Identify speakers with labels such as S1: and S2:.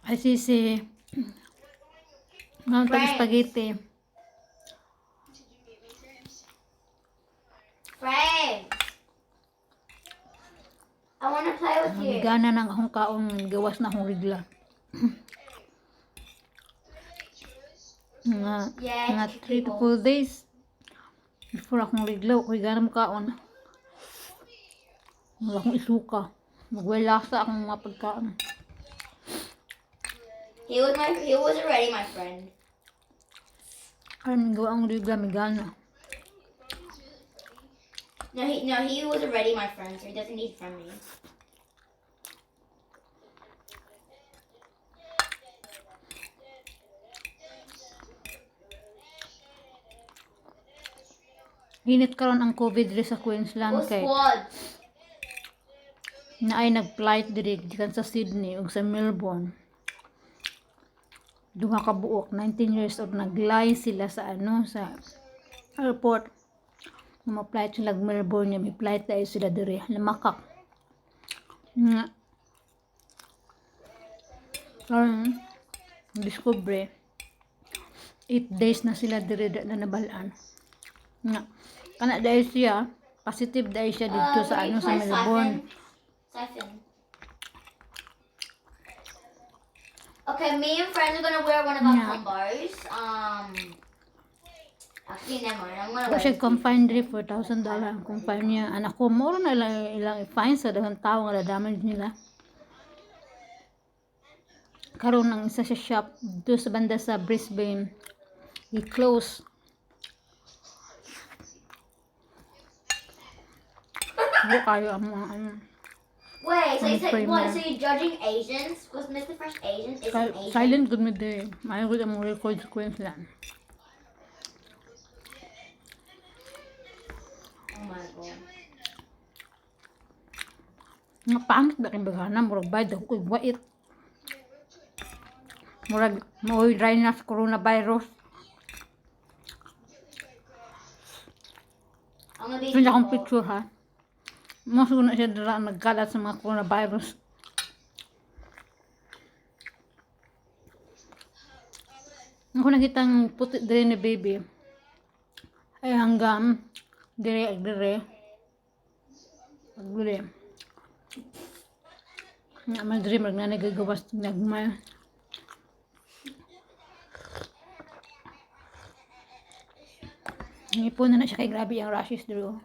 S1: Ay sisi. Ngayon tag
S2: Friends.
S1: Spaghetti.
S2: Friends. I want to play with you.
S1: Gana ng akong kaon, gawas na akong rigla. Nga,
S2: Yeah,
S1: mga
S2: kick
S1: 3 to
S2: people.
S1: 4 days before akong rigla, ako'y gana mo kaon. Wala akong isuka. Magwala sa akong mga pagkaon.
S2: He was already my friend.
S1: Karon gawa ang rigla, may gana.
S2: No, he was already my friend, so he doesn't need from me.
S1: Hinit karon ang COVID diri sa Queensland
S2: What
S1: kay
S2: squad?
S1: na ay nag-flight diri gikan sa Sydney ug sa Melbourne. Duha ka buok, 19 years old, nag-lie sila sa ano sa airport. Ma-flight sila ug Melbourne niya, may flight dahil sila diri lamakak. Nga. Karon discover 8 days na sila diri na nabalaan. Nga. Kana dahil siya, positive dahil siya dito sa
S2: Can
S1: ano
S2: we
S1: sa
S2: play
S1: Melbourne.
S2: Siphon? Siphon. Okay, me and friends are gonna wear one of our combos. Actually, never mind. I'm gonna
S1: Ako
S2: wear
S1: siya
S2: this.
S1: confined diri, $4,000 ang confine niya. Anak ko, moro na ilang i-fine sa daghang tao nga damage nila. Karon ang isa sa shop do sa banda sa Brisbane, i-close. Ako kayo ang mga ano.
S2: Wait, so you
S1: I'm
S2: said
S1: pretty
S2: what?
S1: mad.
S2: So you're judging Asians? Because Mr. Fresh Asian is an Asian.
S1: Silent good mi day. Maayo gud ang mga record sa Queensland.
S2: Oh my God.
S1: Nga pangit ba kay bagana, murag bayad ako kay wait. Murag maoy dry na sa coronavirus.
S2: I'm gonna be.
S1: Ito akong
S2: default.
S1: picture ha. Mas na siya dira ang nagkalat sa mga coronavirus. Ako nakita ang puti dire ni baby. Ay hanggang dire ag dire. Ag dire. Nga man dire mag na nagagawas nagmay. Ngipon na na siya kay grabe ang rashes dire. Oh.